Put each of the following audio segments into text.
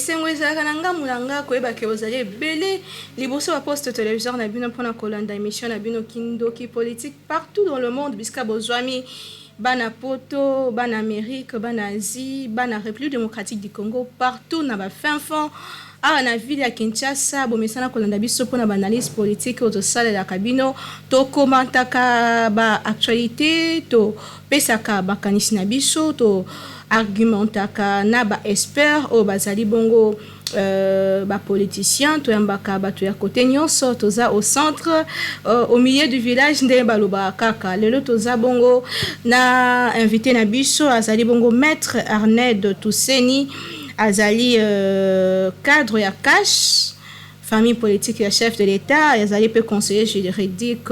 Esengo ezalaka na ngambo na nga koyeba ke bozali ebele liboso ba poste televiseur na bino mpona kolanda émission na bino Kindoki Politique partout dans le monde, bisika bozwami, bana Poto, bana Amérique, bana Asie, bana République démocratique du Congo, partout na bafin fond awa na ville ya Kinshasa. Bomesana kolanda biso mpona baanalyse politique oyo tosalelaka bino. Tokomantaka baactualité, topesaka bakanisi na biso, toargumentaka na baexpert oyo bazali bongo bapoliticien. Toyambaka bato ya kote nyonso. Toza au centre, au milieu du village, nde balobaka kaka. Lelo toza bongo na invité na biso, azali bongo maître Arned Tuseni. Azali cadre ya CACH, famille politique ya chef de l'État. Azali mpe conseiller juridique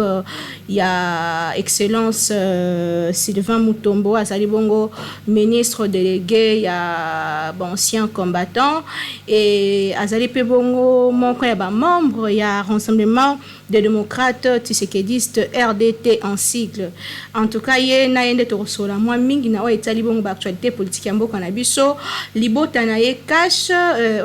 ya excellence Sylvain Mutombo. Azali bongo ministre délégué ya baancien combattant et azali mpe bongo moko ya bamembre ya Rassemblement des démocrates tshisekedistes, RDT en sigle. En tout cas, ye na ye nde tokosola mwa mingi na oyo etali bongo baactualité politique ya mboka na biso. Libota na ye CACH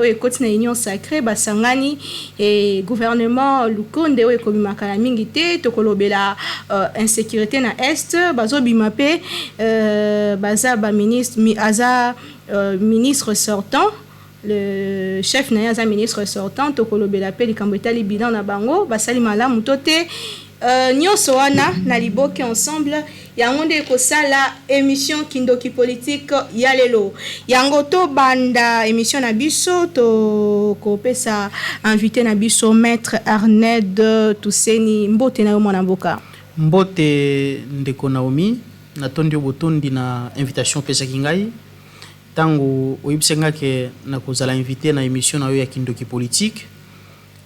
oyo ekoti na Union sacrée, basangani e gouvernement Lukonde oyo ekobimaka na mingi te. Tokolobela insécurité na Est. Bazobima mpe baza baministre mi, aza ministre sortant, le chef na ye aza ministre sortant. Tokolobela mpe likambo etali bilan na bango, basali malamu to te. Nyonso wana na liboke ensemble, yango nde ekosala émission Kindoki Politique ya lelo. Yango tobanda émission na biso, tokopesa invité na biso, maître Arned Tuseni, mbote na yo, mwana mboka. Mbote, ndeko Naomi. Natondi yo botondi na invitation opesaki ngai ntango oyebisaki ngai ke nakozala invité na émission na yo ya Kindoki Politique.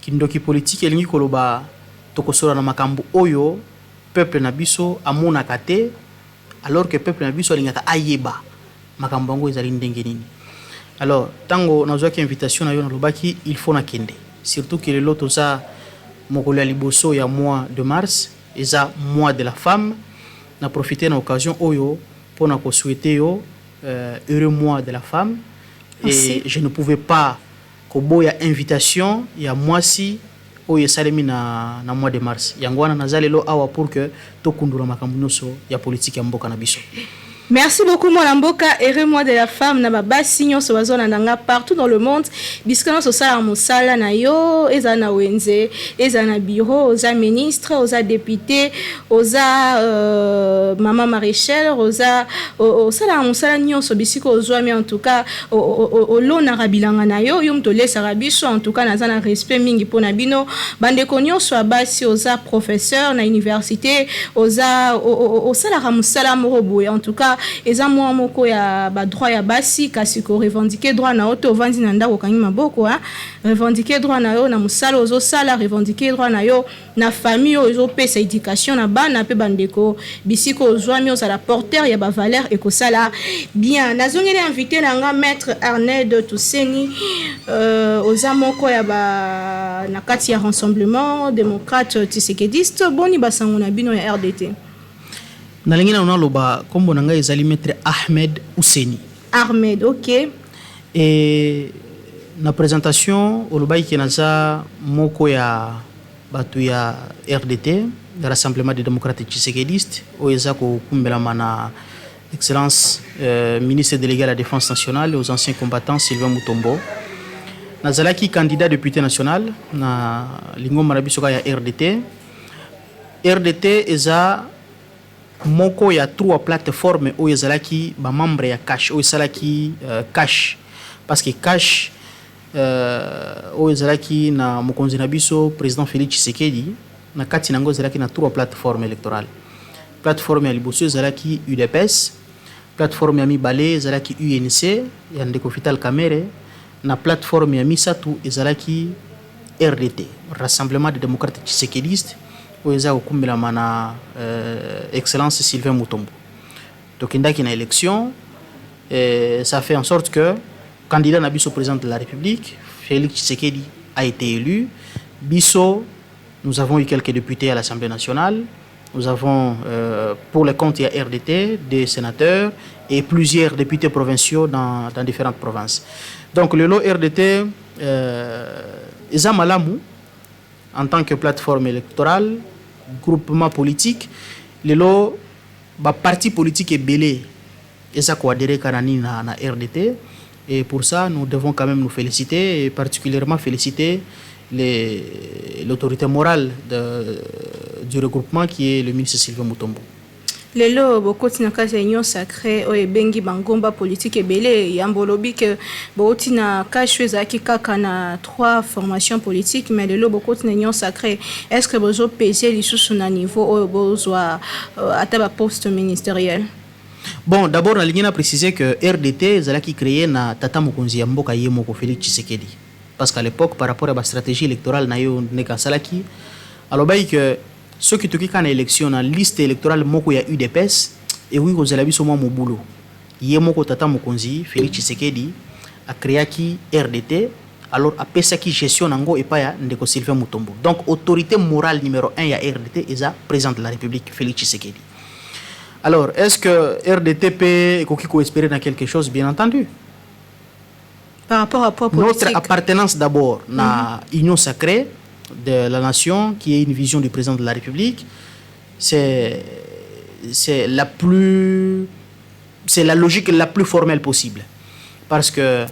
Kindoki Politique elingi koloba tokosola na makambo oyo peuple na biso amonaka te, alors que peuple na biso alingaka ayeba makambo yango ezali ndenge nini. Alors, ntango nazwaki invitation na yo, nalobaki il faut nakende, surtout ke lelo toza mokolo ya liboso ya mois de mars, eza mois de la femme. Na profite na occasion oyo mpona kosouhaiter yo heureux mois de la femme. Merci. Et je ne pouvais pas koboya invitation ya mwasi oyo esalemi na mois de mars. Yango wana naza lelo awa pour que tokundula makambo nyonso ya politike ya mboka na biso. Merci beaucoup, mwana mboka. Heureux mois de la femme na babasi nyonso bazolanda nga partout dans le monde. Bisika nyonso osalaka mosala na yo, ezala na wenze, ezala na bureau, oza ministre, oza député, oza mama maréchal, oza osalaka mosala nyonso, bisika ozwami, en tout cas olonaka bilanga na yo, yo moto olesaka biso. En tout cas, naza na respect mingi mpona bino, bandeko nyonso ya basi. Oza professeur na université, oza osalaka mosala moko boye, en tout cas eza mwa moko ya badroit ya basi. Kasi korevendiquer droit na yo te ovandi na ndako, okangi maboko. Revendiquer droit na yo na mosala ozosala, revendiquer droit na yo na famille oyo ezopesa éducation na bana mpe bandeko. Bisika ozwami, ozala porteur ya bavaleur, ekosala bien. Nazongeli invité na nga, maître Arned Tuseni. Oza moko ya ba na kati ya Rassemblement démocrate tshisekediste. Boni basango na bino ya RDT? Nalingi nano naloba nkombo na ngai ezali maître Ahmed Useni. Ahmed, ok. E na présentation olobaki ke naza moko ya bato ya RDT, Rassemblement des démocrates tshisekedistes, oyo eza kokumbelama na excellence ministre délégué à la Défense nationale et aux anciens combattants, Sylvain Mutombo. Nazalaki candidat député national na lingomba na biso kaka ya RDT. RDT eza moko ya trois plateforme oyo ezalaki bamembre ya CACH, oyo esalaki CACH, parce que CACH oyo ezalaki na mokonzi na biso président Félix Tshisekedi, na kati na yango ezalaki na trois plateforme électorale. Plateforme ya liboso ezalaki UDPS, plateforme ya mibale ezalaki UNC ya ndeko Vital Kamerhe, na plateforme ya misato ezalaki RDT, Rassemblement des démocrates tshisekedistes, oyo eza kokumbelama na excellence Sylvain Mutombo. Tokendaki na élection et ça fait en sorte que candidat na biso président de la République, Félix Tshisekedi, a été élu. Biso, nous avons eu quelques députés à l'Assemblée nationale. Nous avons, pour le compte ya RDT, des sénateurs et plusieurs députés provinciaux dans différentes provinces. Donc lelo RDT eza malamu en tant que plateforme électorale, groupement politique. Lelo ba parti politique ebele eza koadhérer kaka na nini, na RDT, et pour ça nous devons quand même nous féliciter et particulièrement féliciter l'autorité morale du regroupement, qui est le ministre Sylvain Mutombo. Lelo bokoti na kati ya Union sacrée oyo ebengi bangomba politique ebele. Yambo olobi ke bouti na CACH oyo ezalaki kaka na trois formations politiques, mais lelo bokoti na Union sacrée. Est ce que bozopese lisusu na niveau oyo bozwa ata baposte ministériel? Bon, d'abord nalingi na préciser que RDT ezalaki créé na tata mokonzi ya mboka ye moko, Félix Tshisekedi, parce qu'à l'époque, par rapport à bastratégie électorale na ye ndenge asalaki, alobaki que soki toki kaka na élection na liste électorale moko ya UDPS, ekoki kozala biso mwa mobulu. Ye moko tata mokonzi Félix Tshisekedi acréaki RDT. Alors apesaki gestion nango epai ya ndeko Sylvain Mutombo. Donc autorité morale numéro 1 ya RDT eza président de la République Félix Tshisekedi. Alors, est ce que RDT mpe ekoki koespérer na quelque chose? Bien entendu. Par rapport à poids Notre politique? Appartenance d'abord na Union sacrée de la nation, qui est une vision du président de la République, c'est la logique la plus formelle possible, parce que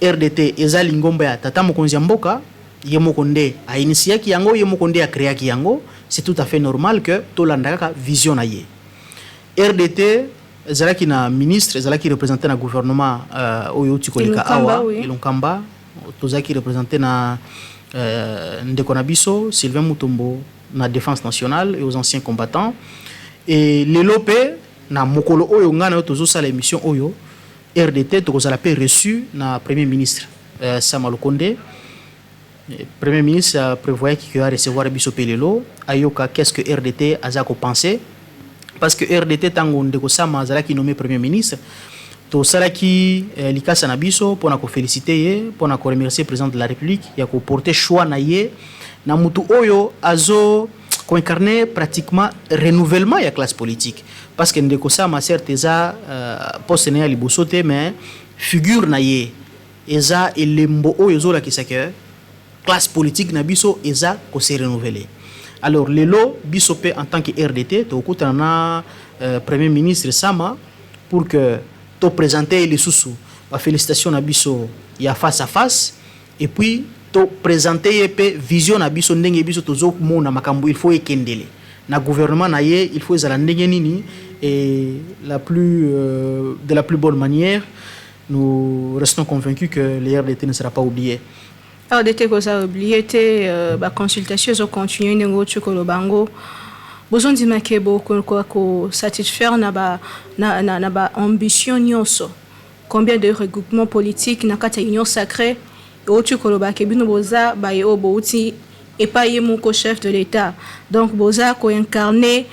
RDT eza lingomba ya tata mokonzi ya mboka. Ye moko nde ainitiaki yango, ye moko nde acréaki yango. C'est tout à fait normal que tolanda kaka vision na ye. RDT ezalaki na ministre, ezalaki représenté na gouvernement oyo euti koleka Ilunkamba, awa. Oui. Ilunkamba. Tozalaki représenté na ndeko na biso Sylvain Mutombo na Défense nationale et aux Anciens Combattants. Et lelo mpe na mokolo oyo ngai na yo tozosala émission oyo, RDT tokozala mpe reçu na premier ministre Sama Lukonde. Premier ministre prévoyaki ke arecevoir biso mpe lelo, ayoka qu'est-ce que RDT aza kopenser, parce que RDT, ntango ndeko Sama azalaki nommé premier ministre, tosalaki likasa na biso mpona koféliciter ye, mpona koremercier président de la République ya koporter choix na ye na mutu oyo azo koincarner pratiquement renouvellement ya classe politique, parce que ndeko Sama, certes eza poste na ye ya liboso te, mais figure na ye eza elembo oyo ezolakisa ke classe politique na biso eza kose renouveler. Alors lelo biso mpe en tant que RDT tokokutana na premier ministre Sama pour que toprésente ye lisusu bafélicitation na biso ya face à face et puis toprésente ye mpe vision na biso, ndenge biso tozomona makambo il faut ekendele na gouvernement na ye, il faut ezala ndenge nini. Et de la plus bonne manière, nous restons convaincus que le RDT ne sera pas oublié. RDT koza oublié te. Baconsultation ezocontinue ndenge oti koloba yango. Bozondima ke bokoka kosatisfaire na baambition nyonso? Combien de regroupement politique na kati ya Union sacrée? Outi koloba ke bino boza baye oyo bouti epai ye moko chef de l'État, donc boza koincarner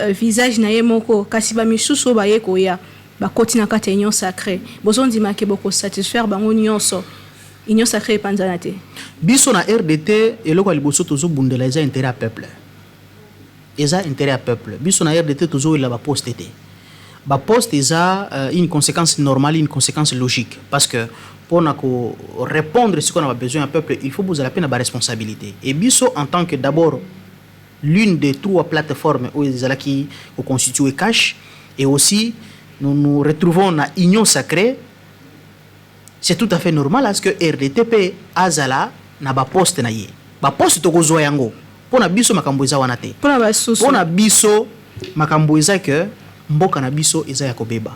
visage na ye moko, kasi bamisusu oyo baye koya bakoti na kati ya Union sacrée, bozondima ke bokosatisfaire bango nyonso? Union sacrée epanzana te? Biso na RDT, eloko ya liboso tozobundela eza intérêt ya peuple, eza intérêt ya peuple. Biso na RDT tozowelela baposte te. Baposte eza une conséquence normale, une conséquence logique, parce que mpona korépondre sikoyo na babesoin ya peuple, il faut bozala mpe na baresponsabilité. Et biso, en tant que d'abord l'une des trois plateformes oyo ezalaki koconstituer CACH, et aussi nous nous retrouvons na Union sacrée, c'est tout à fait normal à ce que RDT mpe azala na baposte na ye. Baposte tokozwa yango. Mpo na biso makambo eza wana te. Mpona basusu? Mpo na biso makambo eza ke mboka na biso eza ya kobeba.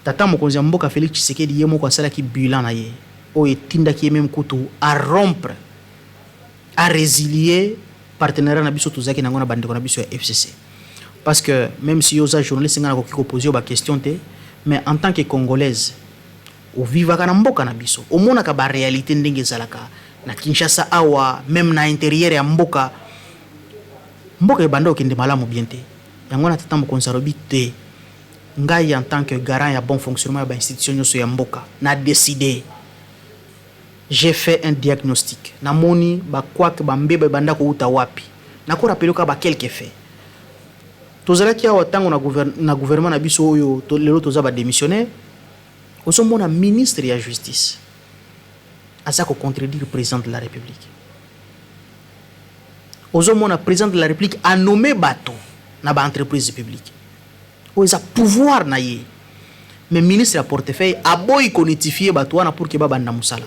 Tata mokonzi ya mboka Félix Tshisekedi ye moko asalaki bilan na ye oyo etindaki ye même kutu a rompre, a résilier partenariat na biso tozalaki nango na bandeko na biso ya FCC, parce que même si yo oza journaliste, ngai nakoki kopose yo baquestion te, mais en tant que Congolaise ovivaka na mboka na biso, omonaka baréalité ndenge ezalaka na Kinshasa awa, même na intérieur ya mboka. Mboka ebanda okende malamu bien te. Yango wana tata mokonzi alobi te: ngai en tant que garant ya bon fonctionnement ya bainstitution nyonso ya mboka, na décidé, j'ai fait un diagnostic, namoni bakwake bambeba ebanda kouta wapi. Nakorappeler kaka baquelques faits. Tozalaki awa ntango na gouvernement na biso oyo lelo toza badémissionnaire. Ozomona ministre ya Justice aza kocontredire président de la République. Ozomona président de la République anommé bato na baentreprise publique oyo eza pouvoir na ye, mais ministre ya portefeuille aboyi konotifier bato wana pour ke babanda mosala.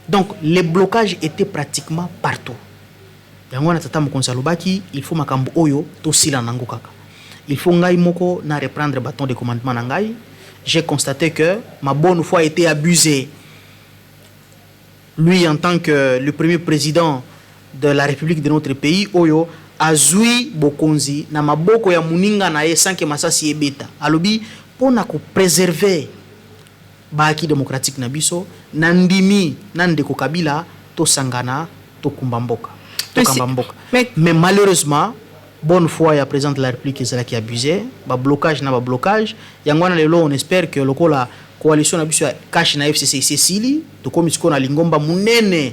Donc les blocages étaient pratiquement partout. Yango wana tata mokonzi alobaki: il faut makambo oyo tosila nango kaka, il faut ngai moko na reprendre bâton de commandement na ngai. J'ai constaté que ma bonne foi a été abusée. Lui, en tant que le premier président de la République de notre pays, oyo azwi bokonzi na maboko ya moninga na ye sans que masasi ebeta, alobi mpo na kopréserver baacquis démocratique na biso, na ndimi na ndeko Kabila tosangana, tokumba mboka, tokamba mboka. Mais malheureusement, bonne foi ya président de la République ezalaki abusé, bablocage na bablocage. Yango wana lelo on espère que lokola coalition na biso ya CACH na FCC esili, tokomi sikoyo na lingomba monene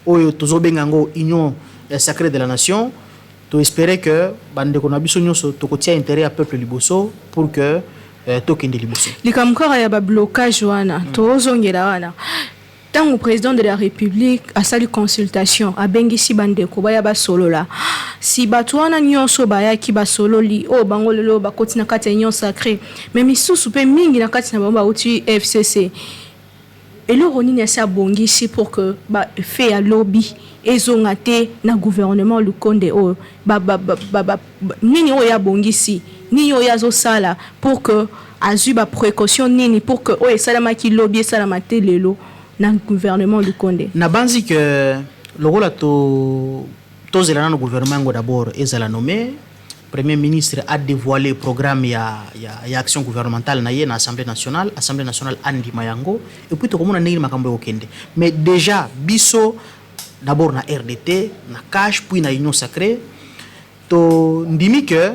oyo tozobenga yango Union sacrée de la nation. Toespérer que bandeko na biso nyonso tokotia intérêt ya peuple liboso pour que tokende liboso. Likambo kaka ya bablocage wana, tozongela wana. Ntango président de la République asali consultation, abengisi bandeko baya basolola, si bato wana nyonso bayaki, basololi, oyo bango lelo bakoti na kati ya Union sacrée, mais misusu mpe mingi na kati na bango bauti FCC, eloko nini asi abongisi pour que bafaits ya lobi ezonga te na gouvernement Lukonde oyo? Nini oyo abongisi, nini oyo azosala pour que azwi baprécaution nini pour que oyo esalamaki lobi esalama te lelo na gouvernement Lukonde? Nabanzi ke lokola to tozela nano gouvernement yango d'abord ezala nommé, premier ministre a dévoilé programme ya action gouvernementale na ye na Assemblée nationale, Assemblée nationale andima yango, et puis tokomona ndenge makambo ekokende. Mais déjà biso d'abord na RDT, na CACH, puis na Union sacrée, tondimi que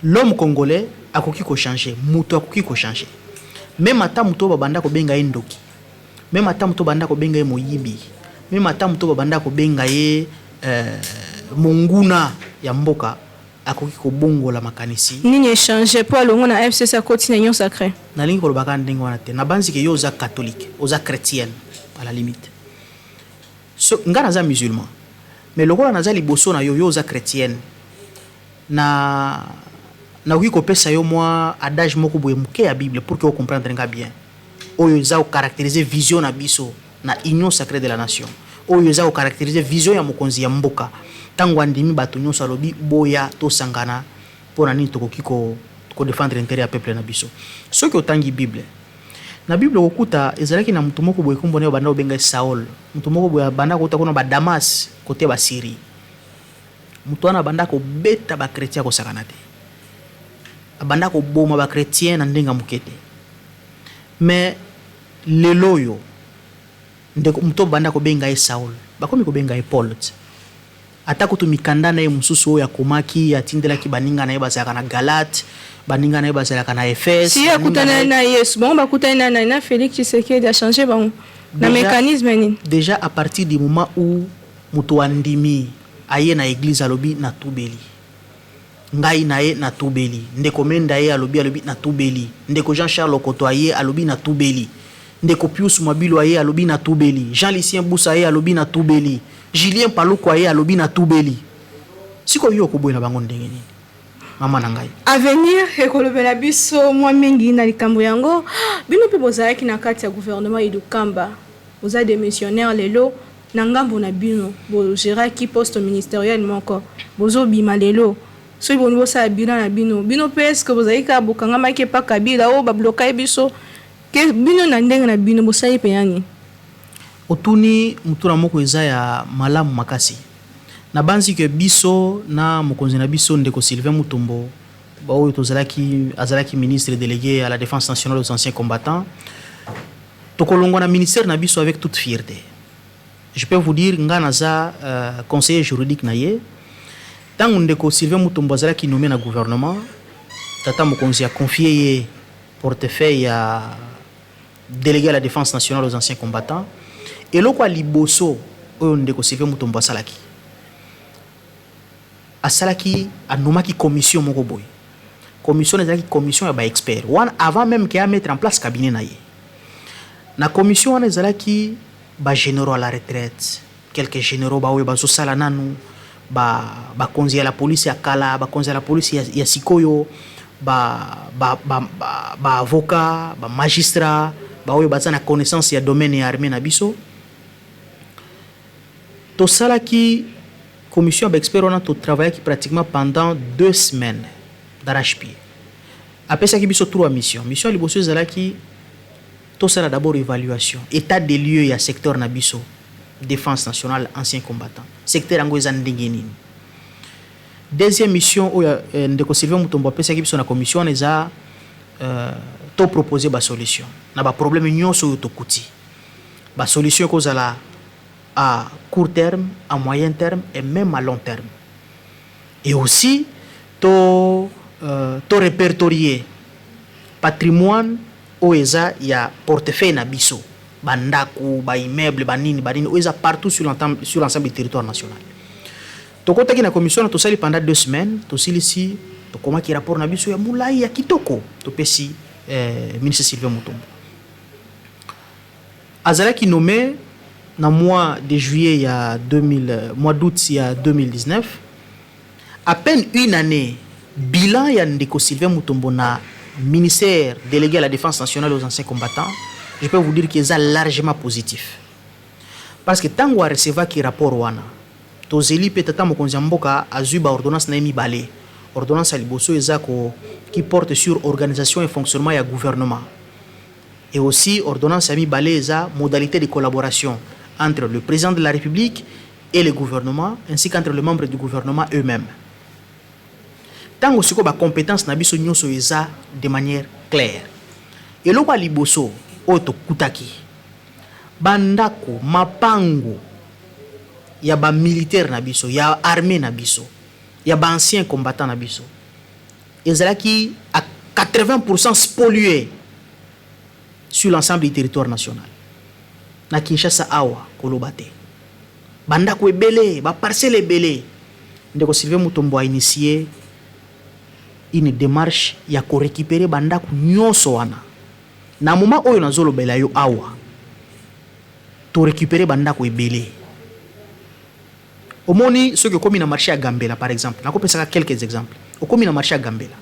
l'homme congolais akoki kochanger, moto akoki kochanger. Même ata moto oyo babanda kobenga ye ndoki, même ata moto babanda kobenga ye moyibi, même ata moto babanda kobenga ye monguna ya mboka, akoki kobongola makanisi. Nini echanger mpo alongo na FCC, akoti na Union sacrée? Nalingi koloba kaka ndenge wana te. Nabanzi ke yo oza catholique, oza chrétienne à la limite. So, nga naza musulman, mais lokola naza liboso na yo, yo oza chrétienne, na nakoki kopesa yo mwa adage moko boye moke ya Bible pour que ocomprendre nga bien, oyo eza kocaractériser vision na biso na Union sacrée de la nation, oyo eza kocaractériser vision ya mokonzi ya mboka ntango andimi bato nyonso, alobi: boya tosangana. Mpo na nini tokoki kodéfendre intérêt ya peuple na biso? Soki otangi Bible, na Bible okokuta ezalaki na moto moko boye, kombo na ye banda kobenga ye Saul. Moto moko boye abanda kouta kuna Badamas, kote Basyrie. Moto wana abanda kobeta bachrétien, akosakana te, abanda koboma bachrétien na ndenge ya moke te. Mais lelo oyo, ndeko, moto banda kobenga ye Saul, bakomi kobenga ye Paul ti. Ata kutu mikanda na ye mosusu oyo akomaki, atindelaki baninga na ye bazalaka na Galate, baninga na ye bazalaka na Efese. Si akutana na Yesu, bango bakutani na Félix Tshisekedi, achanger bango na mécanisme nini? Déjà, à partir du moment où moto andimi, aye na église, alobi: natubeli ngai na ye, natubeli. Ndeko Menda ye alobi natubeli. Ndeko Jean Charles Okoto aye, alobi: natubeli. Ndeko Pius Mwabilo aye, alobi: natubeli. Jean Lucien Busa aye, alobi: natubeli. Julien Paluku aye, alobi: natubeli. Sikoyo yo okoboyela bango ndenge nini, mama na ngai? Avenir ekolobela biso mwa mingi na likambo yango. Bino mpe bozalaki na kati ya gouvernement Ilunkamba, boza démissionnaire lelo. Na ngambo na bino, bogéraki poste ministériel moko, bozobima lelo. Soki boni bosala bilan na bino, bino mpe, est-ce bozalaki kaka bokangamaki epa Kabila oyo babloka ye biso ke bino na ndenge na bino bosali mpenza nini? Otuni motuna moko eza ya malamu makasi. Nabanzi ke biso na mokonzi na biso, ndeko Sylvain Mutombo, baoyo tozalaki, azalaki ministre délégué à la Défense nationale, aux Anciens combattants, tokolongwa na ministère na biso avec toute fierté. Je peux vous dire, nga naza conseiller juridique na ye. Ntango ndeko Sylvain Mutombo azalaki nommé na gouvernement, tata mokonzi aconfier ye portefeuille ya délégué à la Défense nationale, aux Anciens combattants, eloko ya liboso oyo ndeko Sylvain Mutombo asalaki Asalaki, anommaki commission moko boye. Commission ezalaki commission ya baexpert wana avant même ke amettre en place cabinet na ye. Na commission wana ezalaki bagénéraux à la retraite, quelques généraux baoyo bazosala nanu, bakonzi ya la police ya kala, bakonzi ya la police ya sikoyo, baavocat, ba bamagistrat, baoyo baza na connaissance ya domaine ya armée na biso. Tosalaki commission ya baexpert wana, totravaillaki pratiquement pendant 2 semaines d'arrache-pied. Apesaki biso trois missions. Mission ya liboso ezalaki tosala d'abord évaluation, état des lieux ya secteur na biso, défense nationale ancien combattant, secteur yango eza ndenge nini. Deuxième mission oyo ndeko Sylvain Mutombo apesaki biso na commission wana eza topropose basolution na baproblème nyonso oyo tokuti. Basolution ekozala à court terme, à moyen terme et même à long terme. Et aussi to répertorier patrimoine oyo eza ya portefeuille na biso, bandako, baimmeuble, banini banini oyo eza partout sur l'ensemble du territoire national. Tokotaki na commission na tosali pendant 2 semaines, tosilisi, tokomaki rapport na biso ya molai, ya kitoko, topesi ministre Sylvain Mutombo. Azalaki nommé na mois de juillet ya 2000, mois d'août ya 2019. À peine une année, bilan ya ndeko Sylvain Mutombo na ministère délégué à la défense nationale aux anciens combattants, je peux vous dire qu'il est largement positif, parce que ntango arecevaki rapport wana, tozeli mpe tata mokonzi ya mboka azwi baordonnance na ye mibale. Ordonnance ya liboso eza qui porte sur organisation et fonctionnement ya gouvernement, et aussi ordonnance ya mibale eza modalité de collaboration entre le président de la République et le gouvernement, ainsi qu'entre les membres du gouvernement eux-mêmes. Ntango sikoyo bacompétence na biso nyonso eza de manière claire, eloko ya liboso oyo tokutaki, bandako, mapango ya bamilitaire na biso, ya armée na biso, ya baancien combattant na biso ezalaki à 80 spolié sur l'ensemble du territoire national. Na Kinshasa awa, koloba te, bandako ebele, baparcelle ebele. Ndeko Sylvain Mutombo a initié une démarche ya korécupérer bandako nyonso wana. Na moment oyo nazolobela yo awa, torécupérer bandako ebele. Omoni, soki okomi na marché ya Gambela par exemple, nakopesaka quelques exemples, okomi na marché ya Gambela,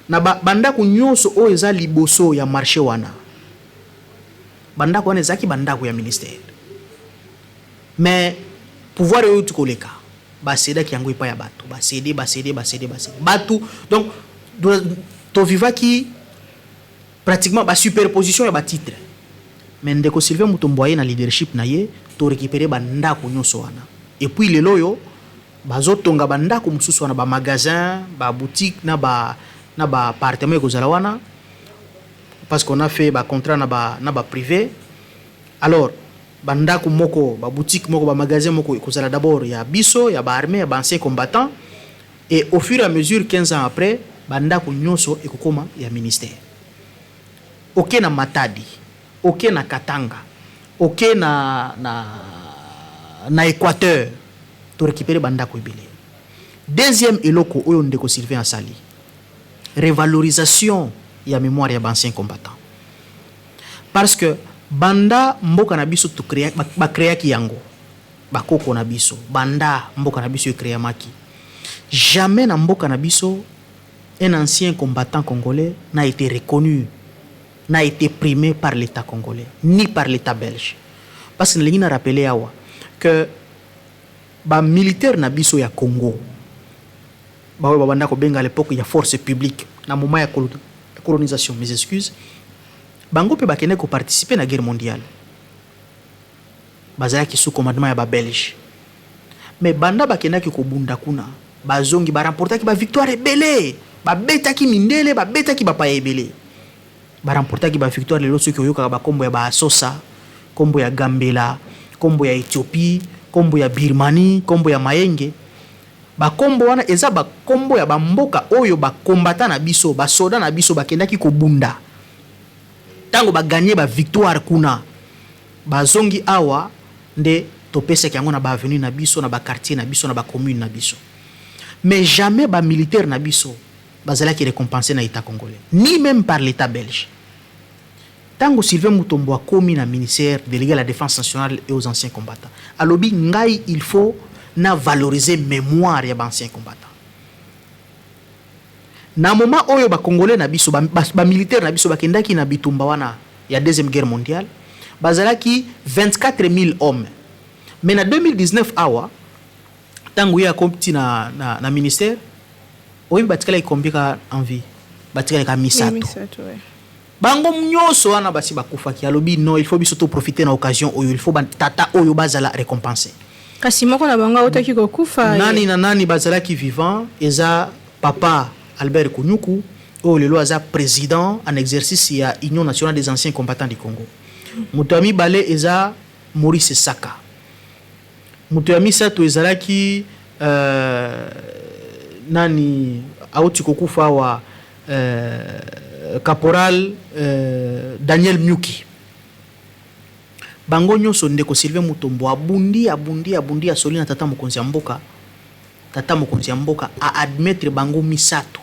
na bandako nyonso oyo eza liboso ya marché wana, bandako wana ezalaki bandako ya ministère. Mais pouvoir oyo euti koleka bacédaki yango epai ya bato, bacéder, bacéder, bacéder, bacéder bato. Donc tovivaki pratiquement basuperposition ya batitre. Mais ndeko Sylvain Mutombo aye na leadership na ye, torécupérer bandako nyonso wana. Et puis lelo oyo bazotonga bandako mosusu wana, bamagasin, baboutique na baappartement ekozala wana, parce qu'on a fait bacontrat na baprivé. Alors bandako moko, baboutique moko, bamagasin moko ekozala d'abord ya biso, ya baarmée, ya baancien combattant, et au fur et à mesure, 15 ans après, bandako nyonso ekokoma ya ministère. Oke na Matadi, oke na Katanga, oke na Équateur, torécupérer bandako ebele. Deuxième eloko oyo ndeko Sylvain asali, revalorisation ya mémoire ya baancien combattant, parce que banda mboka na biso bacréaki yango, bakoko na biso, banda mboka na biso ecréamaki, jamais na mboka na biso un ancien combattant congolais n'a été reconnu, n'a été primé par l'État congolais ni par l'État belge. Parce que nalingi na rappeler awa que bamilitaire na biso ya Congo, baoyo babanda kobenga à l'époque ya force publique na moment ya colonisation, mes excuses, bango mpe bakende koparticiper na guerre mondiale, bazalaki sous commandement ya babelge. Mais banda bakendaki kobunda kuna, bazongi, baremportaki bavictoire ebele, babetaki mindele, babetaki bapaya ebele, baremportaki bavictoire. Lelo soki oyokaka bakombo ya Baasosa, kombo ya Gambela, kombo ya Éthiopie, kombo ya Birmanie, kombo ya Mayenge, bakombo wana eza bakombo ya bamboka oyo bakombata na biso, basoda na biso bakendaki kobunda. Ntango bagagner bavictoire kuna, bazongi awa nde topesaki yango na baavenue na biso, na baquartier na biso, na bacommune na biso. Mais jamais bamilitaire na biso bazalaki récompensé na État congolais, ni même par l'État belge. Ntango Sylvain Mutombo akomi na ministère délégué à la Défense nationale et aux anciens combattants, alobi: ngai, il faut na valoriser mémoire ya baancien combattant. Na moment oyo bacongolais na biso, bamilitaire na biso bakendaki na bitumba wana ya Deuxième Guerre mondiale, bazalaki 24 000 hommes. Mais na 2019 awa, ntango ye akoti na ministère, oyebi batikalaki combien ka en vie? Batikalaki ka misato. Misato, ouais. Bango nyonso wana basi bakufaki. Alobi: non, il faut biso toprofite na occasion oyo, il faut batata oyo bazala récompense. Kasi moko na bango autaki kokufa. Nani na nani bazalaki vivant? Eza papa Albert Kunyuku, oyo lelo aza président en exercice ya Union nationale des anciens combattants du Congo. Moto ya mibale eza Maurice Saka. Moto ya misato ezalaki nani auti kokufa awa, caporal Daniel Muki. Bango nyonso, ndeko Sylvain Mutombo abundi, abundi, abundi, asoli na tata mokonzi ya mboka. Tata mokonzi ya mboka aadmettre bango misato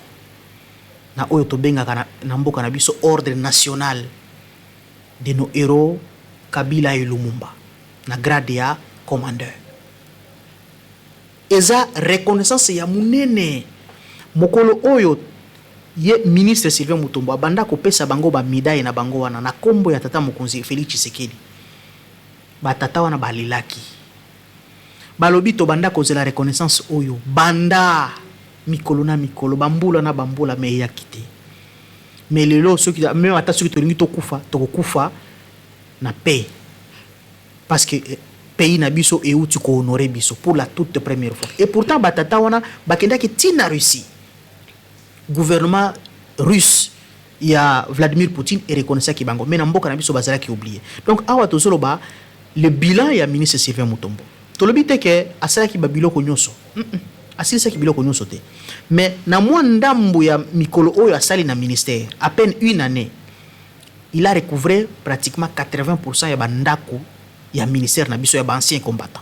na oyo tobengaka na mboka na biso Ordre national de nos héros Kabila et Lumumba, na grade ya commandeur. Eza reconnaissance ya monene. Mokolo oyo ye ministre Sylvain Mutombo abanda kopesa bango bamédaille na bango wana na nkombo ya tata mokonzi Félix Tshisekedi, batata wana balelaki, balobi: tobanda kozela reconnaissance oyo banda mikolo na mikolo, bambula na bambula, me eyaki te. Me lelo, soki même ata soki tolingi tokufa, tokokufa na paix, parce que pays na biso euti kohonorer biso pour la toute première fois. Et pourtant batata wana bakendaki ntina Russie, gouvernement russe ya Vladimir Poutine ereconnaissaki bango, mais na mboka na biso bazalaki oublié. Donc awa tozoloba le bilan ya ministre Sylvain Mutombo. Tolobi te ke asalaki babiloko nyonso. Asilisaki biloko nyonso te, mais na mwa ndambo ya mikolo oyo asali na ministère, à peine une année, il a recouvré pratiquement 80 ya bandako ya ministère na biso ya baancien combattant.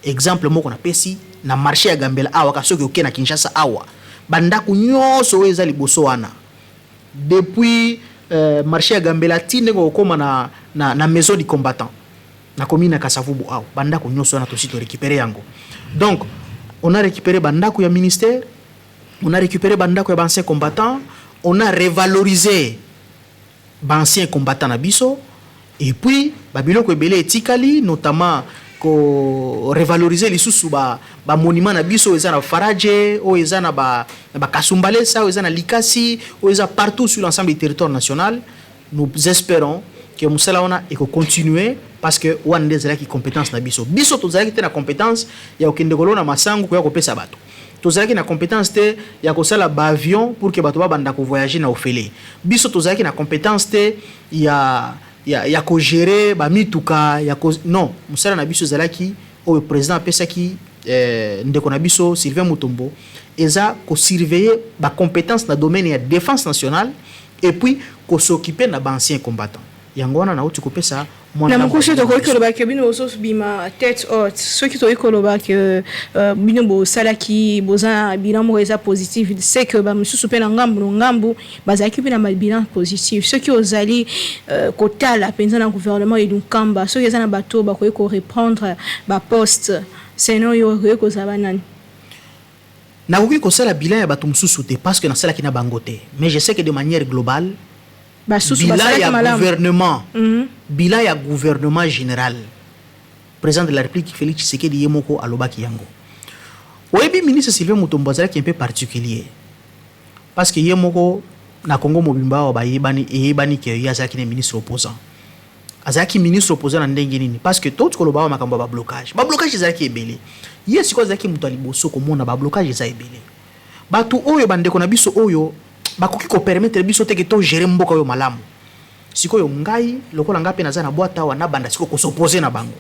Exemple moko napesi: na marché ya Gambela awa, ka soki oke na Kinshasa awa, bandako nyonso oyo eza liboso wana, depuis marché ya Gambela ti ndenge okóma na Maison du Combattant na commune ya Kasavubu awa, bandako nyonso wana tosi torécupéré yango. Donc on a récupéré bandako ya ministère, on a récupéré bandako ya baancien combattant, on a revalorisé baancien combattant na biso. Et puis babiloko ebele etikali, notamment ko revaloriser lisusu bamonument ba na biso oyo eza na Faradje, oyo eza na Bakasumbalesa, oyo eza na Likasi, oyo eza partout sur l'ensemble du territoire national. Nous espérons que mosala wana ekocontinue, parce que wana nde ezalaki compétence na biso. Biso tozalaki te na compétence ya kokende kolona masangu koya kopesa bato, tozalaki na compétence te ya kosala baavion pour que bato babanda kovoyage na ofele, biso tozalaki na compétence te ya kogérer bamituka ya ko, non. Mosala na biso ezalaki oyo président apesaki ndeko na biso Sylvain Mutombo, eza kosurveiller bacompétence na domaine ya défense nationale et puis kos'occuper na baancien combattant. Yango wana nauti kopesa. Na mokuse, tokoki koloba ke bino bozobima tête haute? Soki tokoki koloba ke bino bosalaki, boza na bilan moko eza positif, c'est que bamosusu mpe na ngambu no ngambu bazalaki mpe na babilan positif. Soki ozali kotala mpenza na gouvernement Ilunkamba, soki eza na bato bakoki koreprendre baposte, seno oyo okoki kozala banani? Nakoki kosala bilan ya bato mosusu te, parce que nasalaki na bango te. Mais je sais que de manière globale, basusu bilan ya gouvernement, bilan ya gouvernement général, président de la République Félix Tshisekedi ye moko alobaki yango. Oyebi, ministre Sylvain Mutombo azalaki un peu particulier, parce que ye moko na Congo mobimba awa bayebani, eyebani ke ye azalaki na ministre opposant. Azalaki ministre opposant na ndenge nini? Parce que toti koloba awa makambo ya bablocage, bablocage ezalaki ebele. Ye sikoyo azalaki moto ya liboso komona bablocage eza ebele. Bato oyo, bandeko na biso oyo bakoki kopermettre biso te ke togérer mboka oyo malamu. Sikoyo ngai, lokola ngai mpe naza na bwata awa, nabanda sikoyo kos'opposer na bango.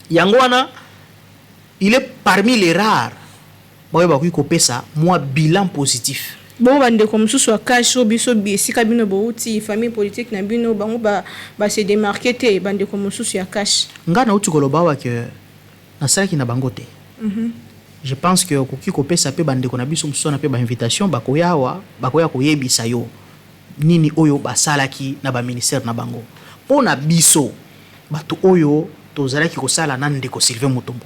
Yango wana il est parmi les rares baoyo bakoki kopesa mwa bilan positif. Bongo bandeko mosusu ya CACH oyo biso, esika bino bouti, famille politique na bino, bango base démarquer te? Bandeko mosusu ya CACH? Ngai nauti koloba awa ke nasalaki na bango te. Je pense que okoki kopesa mpe bandeko na biso mosusu wana mpe bainvitation, bakoya awa, bakoya koyebisa yo nini oyo basalaki na baministère na bango. Mpo na biso bato oyo tozalaki kosala na ndeko Sylvain Mutombo,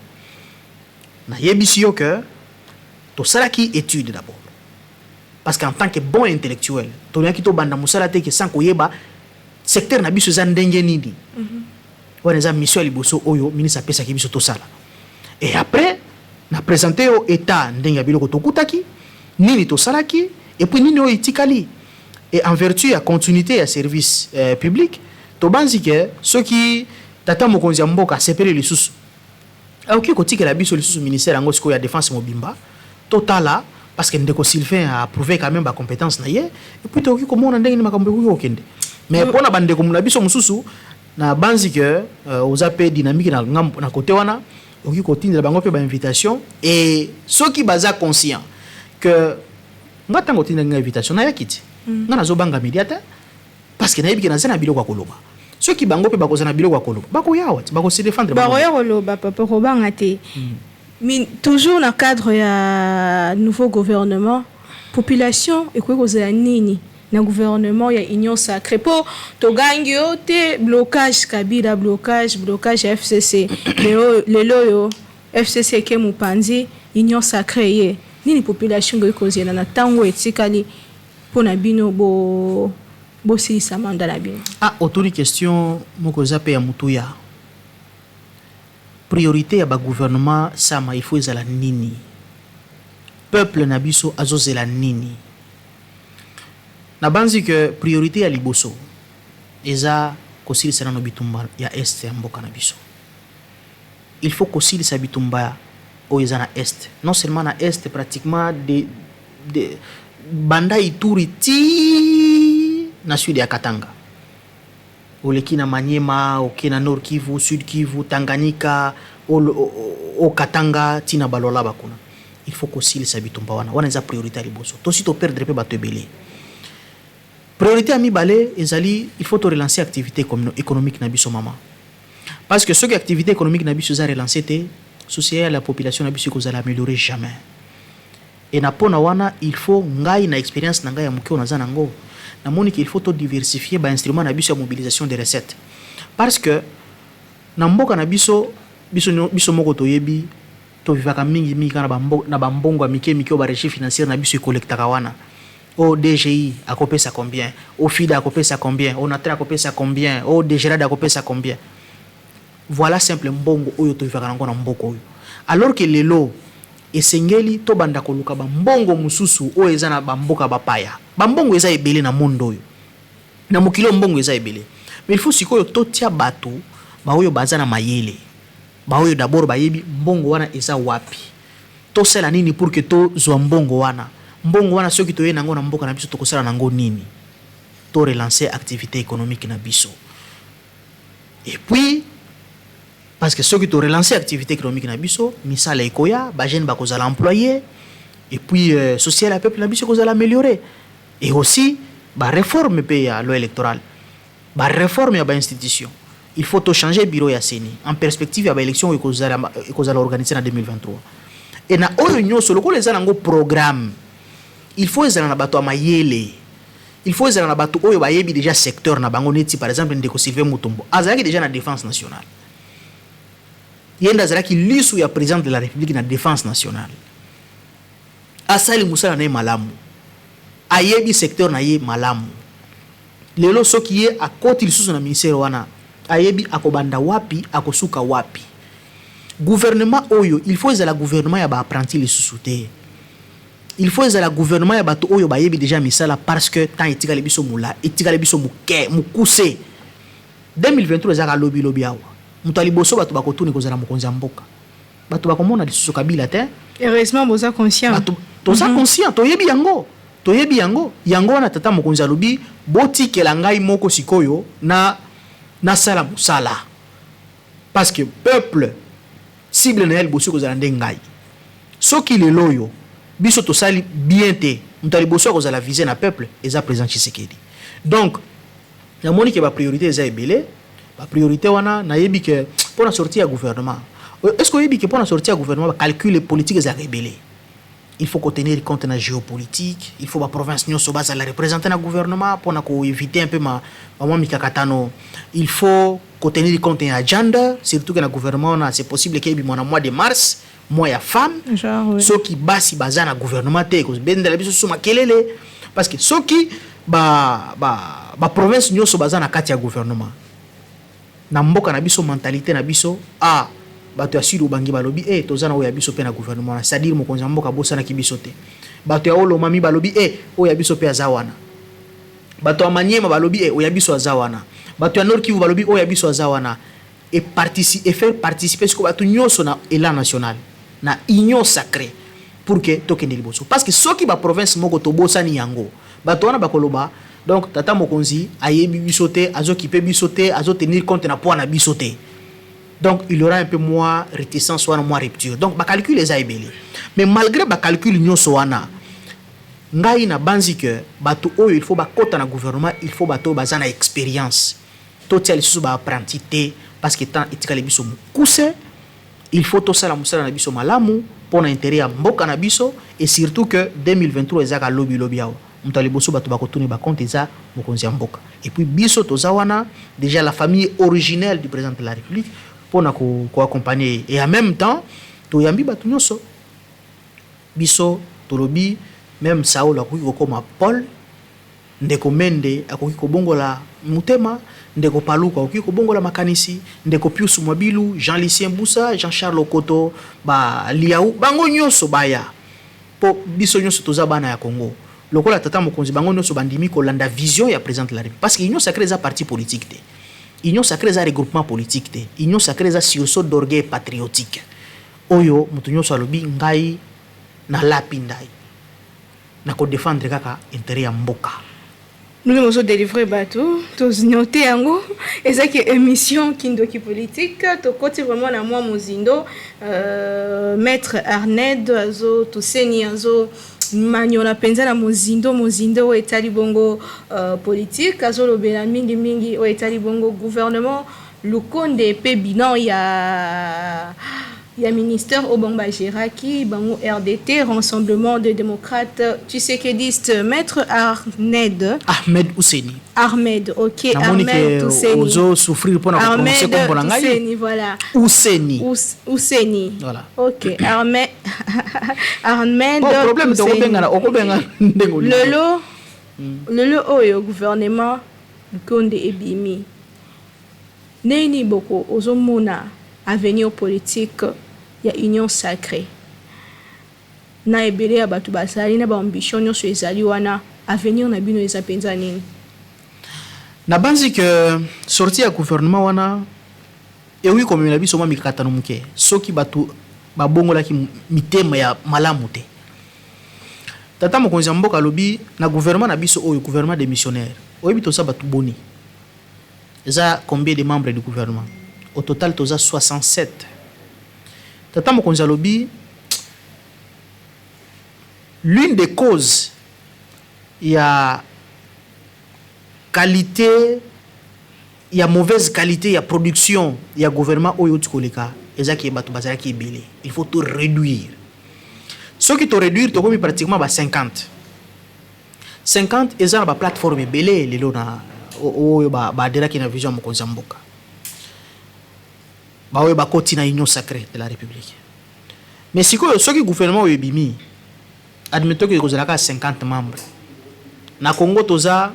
nayebisi yo que tosalaki étude d'abord, parce qu'en tant que bon intellectuel, tolingaki tobanda mosala te ke sans koyeba secteur na biso eza ndenge nini. Wana eza mission ya liboso oyo ministre apesaki biso tosala. Et après, na présente yo état ndenge ya biloko tokutaki, nini tosalaki et puis nini oyo etikali. Et en vertu ya continuité ya service public, tobanzi ke soki tata mokonzi ya mboka asepeli lisusu, akoki kotikela biso lisusu ministère yango sikoyo ya défense mobimba, totala, parce que ndeko Sylvain a approuvé quand même bacompétence na ye. Et puis tokoki komona ndenge nini makambo ekoki kokende. Mais mpona bandeko na biso mosusu, na banzi ke oza mpe dynamique na ngambo na côté wana, okoki kotindela bango mpe bainvitation. Et soki baza conscient que nga, ntango otindaki nga invitation, nayaki te. Nga nazobanga media te, parce que nayebi ke naza na biloko ya koloba. Soki bango mpe bakozala na biloko ya koloba, bakoya awa ti bakose défendre bango. Bakoya koloba, papa, kobanga te. Mais toujours na cadre ya nouveau gouvernement, population ekoki kozala nini na gouvernement ya Union sacrée? Mpo togangi yo te, blocage Kabila, blocage, blocage ya FCC. Lelo oyo FCC eke mopanzi, Union sacrée ye nini? Population ekoki kozela na ntango etikali mpo na bino bo bosilisa mandat na bino? Ah, otuni question moko eza mpe ya motuya. Priorité ya bagouvernement sama, il faut ezala nini? Peuple na biso azozela nini? Nabanzi ke priorité ya liboso eza kosilisa nano bitumba ya Est ya mboka na biso. Il faut kosilisa bitumba oyo eza na Est, non seulement na Est, pratiquement de banda Ituri ti na sud ya Katanga, oleki na Maniema, oke na Nord Kivu, Sud Kivu, Tanganyika, o Katanga, ntina Balolaba kuna. Il faut kosilisa bitumba wana. Wana eza priorité ya liboso. Tosi toperdre mpe bato ebele. Priorité ya mibale ezali, il faut torelancer activité économique na biso, mama, parce que soki activité économique na biso eza relance te, social ya population na biso ekozala amélioré jamais. E na mpona wana, il faut, ngai na expérience na ngai ya moke oyo naza nango, namoni ke il faut todiversifier bainstrument na biso ya mobilisation des recettes, parce que na mboka na biso, biso moko toyebi, tovivaka mingimingi kaka na bambongo ya mike mike oyo barégie financière na biso ekolectaka wana. O DGI akopesa combien, OFIDA akopesa combien, ONATRA akopesa combien, o DGRAD akopesa combien. Voilà, simple mbongo oyo tovivaka nango na mboka oyo. Alors que lelo esengeli tobanda koluka bambongo mosusu oyo eza na bamboka bapaya. Bambongo eza ebele na monde oyo, na mokili oyo, mbongo eza ebele. Mais il faut sikoyo totia bato baoyo baza na mayele, baoyo d'abord bayebi mbongo wana eza wapi, tosala nini pour que tozwa mbongo wana. Mbongo wana, soki toye nango na mboka na biso, tokosala nango nini? To relancer activité économique na biso. Et puis, parce que soki to relancer activité économique na biso, misala ekoya, bajeune bakozala employé, et puis social ya peuple na biso ekozala amélioré. Et aussi baréforme mpe ya loi électorale, baréforme ya bainstitution. Il faut tochanger bureau ya CENI en perspective ya baélection oyo ekozala organisé na 2023. E na oyo nyonso, lokola eza nango programme, il faut ezala na bato ya mayele, il faut ezala na bato oyo bayebi déjà secteur na bango, neti par exemple ndeko Sylvain Mutombo azalaki déjà na défense nationale. Ye nde azalaki lisu ya président de la République na défense nationale. Asali mosala na ye malamu, ayebi secteur na ye malamu. Lelo soki ye akoti lisusu na ministère wana, ayebi akobanda wapi, akosuka wapi. Gouvernement oyo, il faut ezala gouvernement ya baapprenti lisusu te. Il faut ezala gouvernement ya bato oyo bayebi déjà misala, parce que temps etikali biso mula, etikali biso moke, mokuse. 2023 ezalaka lobilobi awa. Moto ya liboso bato bakotuna ekozala mokonzi ya mboka. Bato bakomona lisusu Kabila te. Heureusement boza conscient. Bato toza conscient, toyebi yango, toyebi yango. Yango wana tata mokonzi alobi: botikela ngai moko sikoyo na nasala mosala, parce que peuple cible na ye liboso ekozala nde ngai. Soki lelo oyo biso tosali bien te, moto ya liboso akozala visé na peuple eza président Tshisekedi. Donc namoni ke bapriorité eza ebele. Bapriorité wana, nayebi ke mpo na sortie ya gouvernement Est ce que oyebi ke mpona sortie ya gouvernement, bacalcul politique ezalaka ebele? Il faut kotenir compte na géopolitique, il faut baprovince nyonso bazala représente na gouvernement mpona koéviter un peu bamwa mikakatano. Il faut kotenir compte ya agenda, surtout ke na gouvernement wana, c'est possible ke ebima na mois de mars, mois ya femme. Genre, oui. Soki basi baza na gouvernement te, ekobendela biso so makelele, parce que soki baprovince ba nyonso baza na kati ya gouvernement, na mboka na biso, mentalité na biso, a bato ya Sud Ubangi balobi e toza na oyo ya biso mpe na gouvernement wana, c'est-à-dire mokonzi ya mboka abosanaki biso te. Bato ya Haut-Lomami balobi e oyo ya biso mpe aza wana. Bato ya Maniema balobi e oyo ya biso aza wana. Bato ya Nord Kivu balobi oyo ya biso aza wana. Et faire participer siko bato nyonso na élan national, na Union sacrée, pour que tokende liboso, parce que soki baprovince moko tobosani yango, bato wana bakoloba donc tata mokonzi ayebi biso te, azokipe biso te, azotenir compte na poids na biso te. Donc il y aura un peu moins réticence wana, moins rupture. Donc bacalcul eza ebele, mais malgré bacalcul nyonso wana, ngai nabanzi ke bato oyo il faut bakɔta na gouvernement, il faut bato oyo baza na expérience. Totia lisusu baapprenti te, parce que temps etikali biso mokuse. Il faut tosala mosala na biso malamu mpo na intérêt ya mboka na biso, et surtout que 2023 ezaka lobilobi awa. Moto ya liboso bato bakotuni bacompte eza mokonzi ya mboka. Et puis biso toza wana déjà, la famille originelle du président de la République, mpona koaccompagner ko, et en même temps toyambi bato nyonso. Biso tolobi, même Saul akoki kokóma Paul, ndeko Mende akoki kobongola motema, ndeko Paluku akoki kobongola makanisi, ndeko Pius Mwabilu, Jean Lucien Busa, Jean Charles Okoto, baliau bango nyonso baya, mpo biso nyonso toza bana ya Congo. Lokola tata mokonzi, bango nyonso bandimi kolanda vision ya président de la République, parce que Union sacrée eza parti politique te, Union sacrée eza regroupement politique te. Union sacrée eza sursaut d'orgueil patriotique oyo moto nyonso alobi: ngai nalapi ndai nakodefendre kaka intérêt ya mboka. Ndenge ozodélivre bato, tonote yango. Ezaki émission Kindoki politique. Tokoti vraiment na mwa mozindo. Maître Arned azo toseni, azo maniola mpenza na mozindo, mozindo oyo etali bongo politique. Azolobela mingimingi oyo etali bongo gouvernement Lukonde mpe bilan ya ministère oyo bango bagéraki, bango RDT, Rassemblement de démocrates tshisekediste. Maître Arned. Ahmed Ouseni. Ahmed, ok. Namoni Ahmed ke Ouseni. ozosouffrir mpona koprononce Ahmed kombo na ngai. Ouseni, voilà. Ouseni. Ouseni. Voilà. Ok, Ahmed, Ahmed Oh, problème te. Ouseni. Okobengana, okobenga ndenge olingi. Lelo oyo gouvernement Lukonde ebimi, ndenge boko ozomona avenir politique ya Union sacrée na ebele ya bato bazali na baambition nyonso ezali wana, avenir na bino eza mpenza nini? Nabanzi ke sortie ya gouvernement wana ekoki komemela biso mwa mikakatano moke soki bato babongolaki mitema ya malamu te. Tata mokonzi ya mboka alobi na gouvernement na biso oyo, gouvernement démissionnaire, oyebi toza bato boni? Eza combien de membres du gouvernement? Au total toza 67. Tata mokonzi alobi l'une des causes ya qualité, ya mauvaise qualité ya production ya gouvernement oyo oti koleka, ezaki bato bazalaki ebele. Il faut to réduire. Soki to réduire, tokomi pratiquement ba 50 50. Eza na baplateforme ebele lelo na oyo baadhéraki na vision ya mokonzi ya mboka, baoyo bakoti na Union sacrée de la République. Mais sikoyo, soki gouvernement oyo ebimi, admettons ke ekozala kaka 50 membres, na Congo toza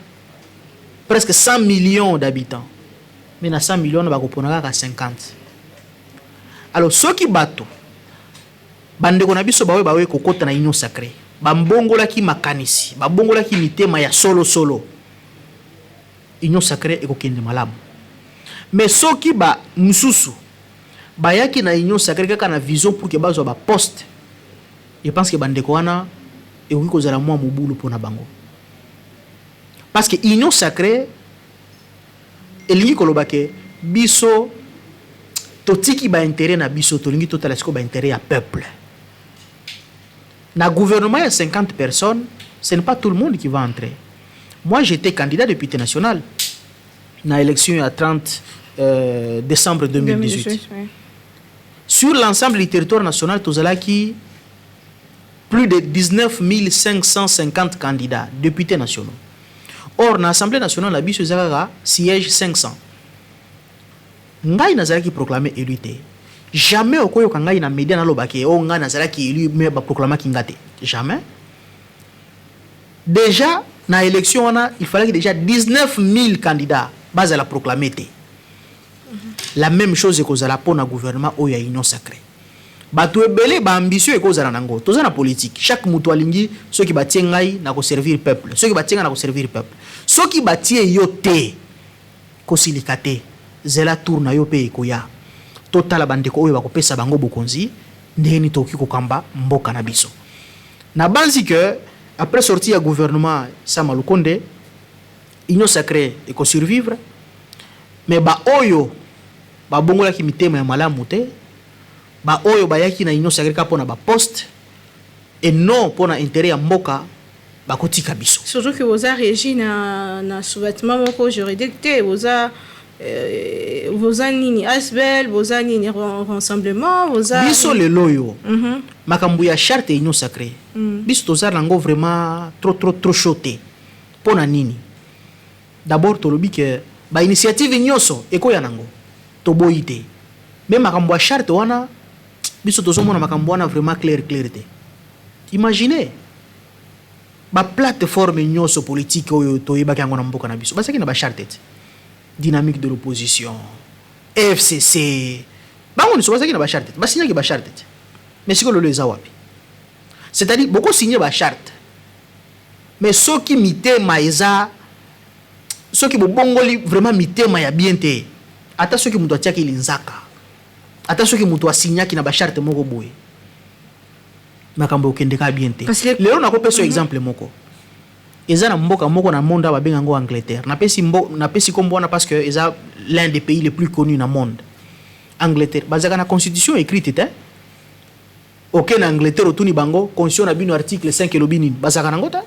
presque 100 millions d'habitants, mais na 100 millions na bakopona kaka 50. Alors soki bato, bandeko na biso baoyo baoyo kokɔta na Union sacrée, bambongolaki makanisi, babongolaki mitema ya solosolo, Union sacrée ekokende malamu. Mais soki ba mosusu bayaki na Union sacrée kaka na vision pour ke bazwa baposte, je pense ke bandeko wana ekoki kozala mwa mobulu mpona bango, parce que Union sacrée elingi koloba ke biso totiki baintérêt na biso, tolingi totala sikoyo baintérêt ya peuple. Na gouvernement ya 50 personnes, ce n'est pas tout le monde qui va entrer. Moi, j'étais candidat député national na élection ya 30 décembre 2018. 2018, oui. Sur l'ensemble du territoire national, tozalaki plus de 19 550 candidats députés nationaux. Or, na Assemblée nationale na biso eza kaka siège 500. Ngai nazalaki proclamé élu te. Jamais okoyoka ngai na média nalobaki o ngai nazalaki élu mais baproclamaki nga te. Jamais. Déjà na élection wana, il fallait déjà 19 000 candidats bazala proclamé te. La même chose ekozala mpo na gouvernement oyo ya Union sacrée. Bato ebele, baambition ekozala nango. Toza na politique, chaque moto alingi soki batie ngai na koservir peuple, soki batie ngai na koservir peuple. Soki batie yo te, kosilika te, zela tour na yo mpe ekoya. Totala bandeko oyo bakopesa bango bokonzi, ndenge nini tokoki kokamba mboka na biso. Nabanzi ke après sortie ya gouvernement Sama Lukonde, Union sacrée ekosurvivre, mais baoyo babongolaki mitema ya malamu te, baoyo bayaki na Union sacrée kaka mpona baposte et non mpona intérêt ya mboka, bakotika biso. Surtout que boza régi na sous-vêtement moko juridique te. Boza boza nini, ASBL, boza nini, rassemblement, boza Biso lelo oyo, makambo ya charte ya Union sacrée, biso toza nango vraiment trop trop trop chaud te. Mpo na nini? D'abord, tolobi ke bainitiative nyonso ekoya nango, toboyi te, mais makambo ya charte wana, biso tozomona makambo wana vraiment clair clair te. Imagine, baplateforme nyonso politique oyo toyebaki yango na mboka na biso bazalaki na bacharte te. Dynamique de l'opposition, FCC, bango nyonso bazalaki na bacharte te, basignaki bacharte te. Mais sikoyo lelo eza wapi? C'est-à-dire bokosigne bacharte, mais soki mitema eza, soki bobongoli vraiment mitema ya bien te, ata soki moto atiaki linzaka, ata soki moto asignaki na bacharte moko boye, makambo okendeka bien te. Lelo nakopesa exemple moko. Eza na mboka moko na monde awa, babenga yango Angleterre. Napesi nkombo wana parce que eza l'un des pays les plus connus na monde. Angleterre bazalaka na constitution écrite te. Oke na Angleterre, otuni bango: "Constitution na bino, article 5 elobi nini?" Bazalaka nango te.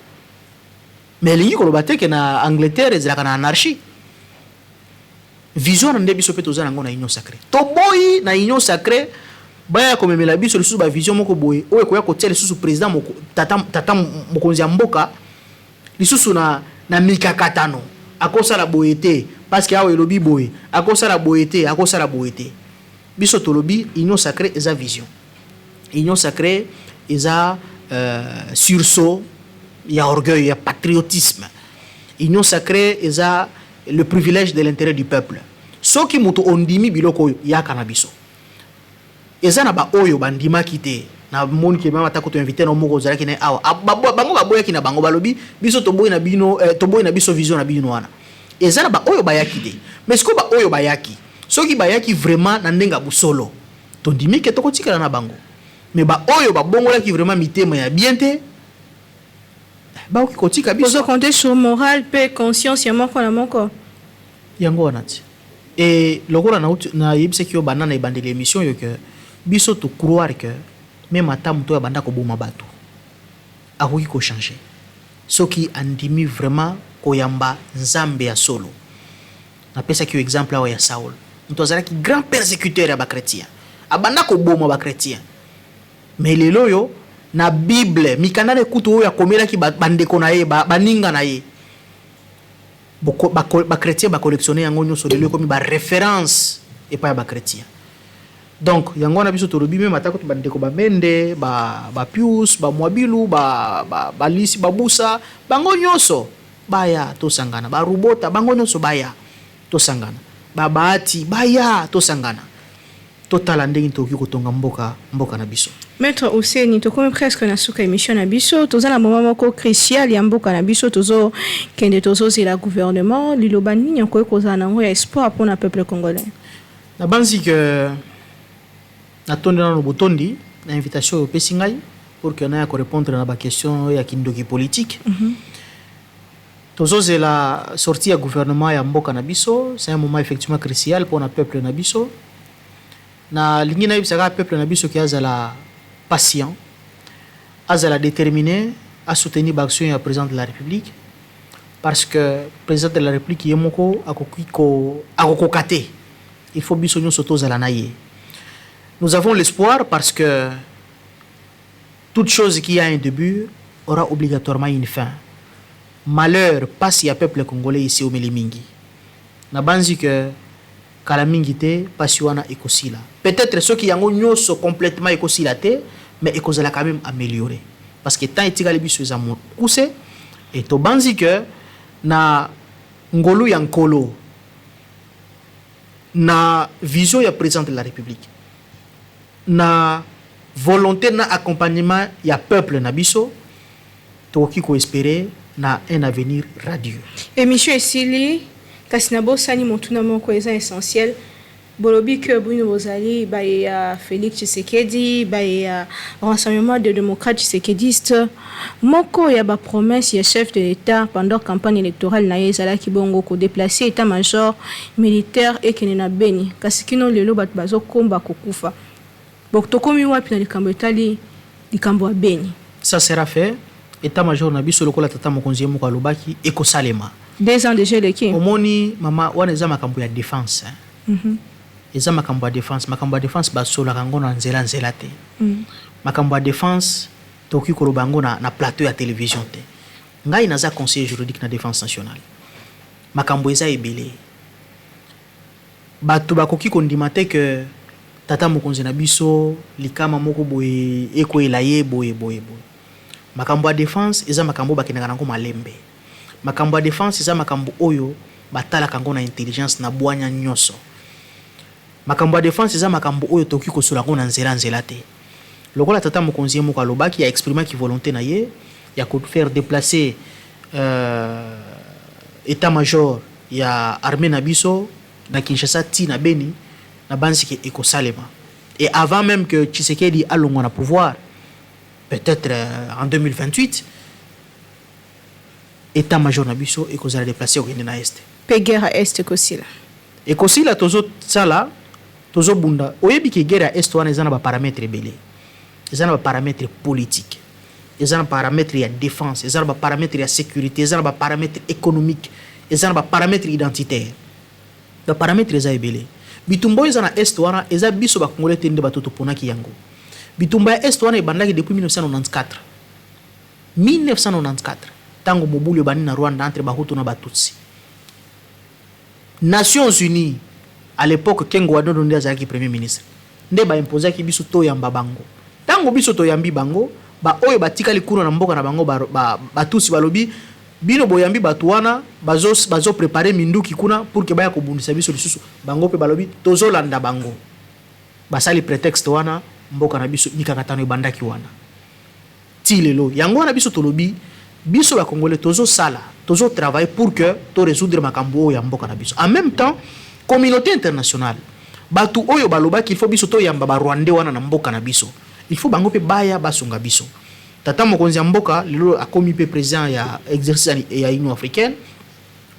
Mais elingi koloba te ke na Angleterre ezalaka na anarchie. Vision wana nde biso mpe toza nango na Union sacrée. Toboyi na Union sacrée baya komemela biso lisusu bavision moko boye oyo ekoya kotia lisusu président tata mokonzi ya mboka lisusu na mikakatano. Akosala boye te parce que awa elobi boye, akosala boye te, akosala boye te. Biso tolobi Union sacrée eza vision. Union sacrée eza sursaut ya orgueil, ya patriotisme. Union sacrée eza le privilège de l'intérêt du peuple. Soki moto ondimi biloko oyo, yaka na biso. Eza na baoyo bandimaki te. Namoni ke mama, atako toinvite na moko ozalaki na ye awa, bango baboyaki na bango, balobi biso toboyi na bino, toboyi na biso vision na bino wana. Eza na baoyo bayaki te. Mais sikoyo baoyo bayaki, soki bayaki vraiment na ndenge ya bosolo, tondimi ke tokotikala na bango. Mais baoyo babongolaki vraiment mitema ya bien te, bakoki kotika biso. Bozocompte sur moral mpe conscience ya moko na moko. Yango wana ti e lokola nayebisaki yo banda na ebandeli émission oyo ke biso tocroire ke même ata moto oyo abanda koboma bato akoki kochange soki andimi vraiment koyamba Nzambe ya solo. Napesaki yo exemple awa ya Saul, moto azalaki grand persécuteur ya bachrétien, abanda koboma bachrétien, mais lelo oyo na Bible, mikanda na ekutu oyo akomelaki bandeko na ye, baninga na ye, bachrétien bacollectionne yango nyonso. Lelo ekomi baréférence epai ya bachrétien. Donc yango wana biso tolobi, même ata kutu bandeko bamende, bapius, bamwabilu, balisi, babusa, bango nyonso baya tosangana, barubota, bango nyonso baya tosangana, babaati baya tosangana, totala ndenge tokoki kotonga mboka na biso. Maître Oseni, tokomi presque na suka émission na biso. Toza na moment moko crucial ya mboka na biso. Tozokende, tozozela gouvernement. Liloba nini okoki kozala nango ya espoir mpona peuple congolais? Nabanzi ke natondi nano botondi na invitation oyo opesi ngai pour ke naya korépondre na baquestion oyo ya kindoki politique. Tozozela sortie ya gouvernement ya mboka na biso. C'est un moment effectivement crucial mpona peuple na biso. Nalingi nayebisa kaka peuple na biso ke azala patient, azala déterminé à soutenir baaction ya président de la République, parce que président de la République ye moko akoki akokoka te. Il faut biso nyonso tozala na ye. Nous avons l'espoir parce que toute chose qui a un début aura obligatoirement une fin. Malheur, pasi ya peuple congolais esi eumeli mingi. Nabanzi que kala mingi te pasi wana ekosila. Peut-être soki yango nyonso complètement ekosila te, mais ekozala quand même amélioré. Parce que temps etikali biso eza mokuse et tobanzi que na ngolu ya Nkolo, na vision ya président de la République, na volonté na accompagnement ya peuple na biso, tokoki koespérer na un avenir radieux. Émission esili, kasi nabosani motuna moko eza essentiel. Bolobi ke bino bozali baye ya Félix Tshisekedi, baye ya Rassemblement de démocrates tshisekediste. Moko ya bapromesse ya chef de l'État pendant campagne électorale na ye ezalaki bongo kodéplacer état major militaire ekende na Beni, kasi kino lelo bato bazokomba kokufa. Bon, tokomi wapi na likambo etali likambo ya Beni? Ça sera fait. État major na biso, lokola tata mokonzi ye moko alobaki, ekosalema. 2 ans déjà eleki. Omoni mama, wana eza makambo ya défense, hein. Eza makambo ya défense. Makambo ya défense, basolaka yango na nzela nzela te. Makambo ya défense, tokoki koloba yango na plateau ya télévision te. Ngai naza conseiller juridique na Défense nationale. Makambo eza ebele. Bato bakoki kondima te ke tata mokonzi na biso, likama moko boye ekweyela ye boye boye boye. Makambo ya défense eza makambo oyo bakendaka nango malembe. Makambo ya défense eza makambo oyo batalaka yango na intelligence, na bwanya nyonso. Makambo ya défense eza makambo oyo tokoki kosola yango na nzela nzela te. Lokola tata mokonzi ye moko alobaki, aexprimaki volonté na ye ya kofaire déplacer état major ya armée na biso na Kinshasa ti na Beni, na banziki ekosalema. Et avant même que Tshisekedi alongwa na pouvoir, peut-être en 2028, état major na biso ekozala déplacé, okende na Est. Mpe guerre ya Est ekosila? Ekosila. Tozosala, tozobunda. Oyebi ke guerre ya Est wana eza na baparamètre ebele. Eza na baparamètre politique, eza na paramètre ya défense, eza na baparamètre ya sécurité, eza na baparamètre économique, eza na baparamètre identitaire. Baparamètre eza ebele. Bitumba oyo eza na Est wana, eza biso bakongolais te nde bato toponaki yango. Bitumba ya Est wana ebandaki depuis 1994. 1994, ntango mobulu ebandi na Rwanda entre Bahutu na Batutsi, Nations unies, à l'époque Kengo wa Dondo nde azalaki premier ministre, nde baimposaki biso toyamba bango. Ntango biso toyambi bango, baoyo batikali kuna na mboka na bango, Batusi balobi: "Bino boyambi bato wana, bazoprépare minduki kuna pour ke baya kobundisa biso lisusu." Bango mpe balobi: "Tozolanda bango." Basali prétexte wana, mboka na biso mikakatano ebandaki wana ti lelo. Yango wana biso tolobi, biso bakongolais tozosala, tozotravaille pour que torésoudre makambo oyo ya mboka na biso. En même temps, communauté internationale, bato oyo balobaki il faut biso toyamba Barwandais wana na mboka na biso, il faut bango mpe baya basunga biso. Tata mokonzi ya mboka lelo akomi mpe président ya exercice ya Union africaine.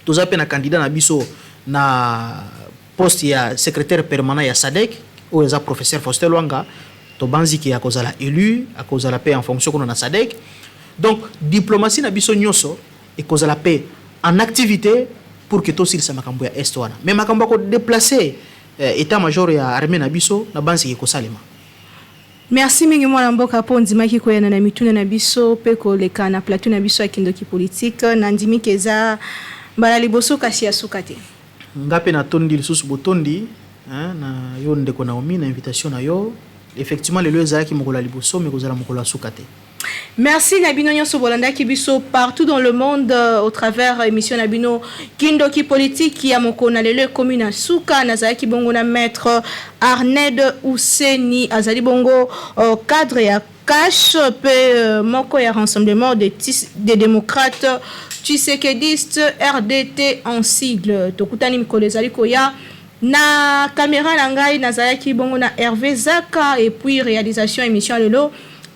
Toza mpe na candidat na biso na poste ya secrétaire permanent ya SADC, oyo eza professeur Faustin Luanga. Tobanziki akozala élu, akozala mpe en fonction kuna na SADC. Donc diplomatie na biso nyonso ekozala mpe en activité pour que tosilisa makambo ya Est wana. Mais makambo ya kodéplacer état major ya armée na biso, na banziki ekosalema. Merci mingi, mwana mboka, mpo ondimaki koyana na mituna na biso mpe koleka na plateau na biso ya Kindoki Politique. Nandimiki eza mbala liboso, kasi ya suka te. Nga mpe natondi lisusu botondi, hein, na yo ndeko Naomi, na invitation na yo. Effectivement, lelo ezalaki mokolo ya liboso, me kozala mokolo ya suka te. Merci na bino nyonso bolandaki biso partout dans le monde au travers émission na bino Kindoki Politique ya mokolo na lelo ekomi na suka. Nazalaki bongo na maître Arned Useni, azali bongo cadre ya CACH mpe moko ya Rassemblement des démocrates tshisekedistes, RDT en sigle. Tokutani mikolo ezali koya. Na caméra na ngai nazalaki bongo na Hervé Zaka, et puis réalisation émission lelo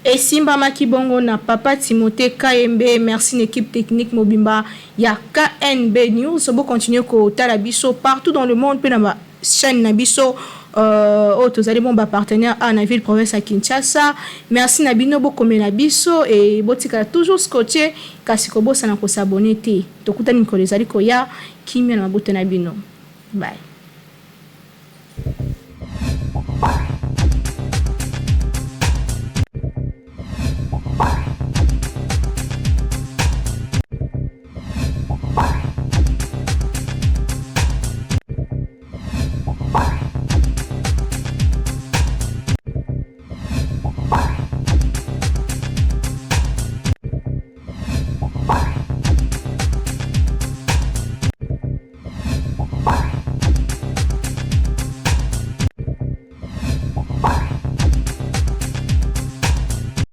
esimbamaki bongo na papa Timothée KMB. Merci na équipe technique mobimba ya KNB News. Bocontinue kotala biso partout dans le monde mpe na bachaîne na biso oyo tozali bon bapartenaire a na ville province ya Kinshasa. Merci na bino, bokomela biso e botikala toujours scotché, kasi kobosana kos'abonner te. Tokutani mikolo ezali koya. Kimia na mabota na bino. Bye.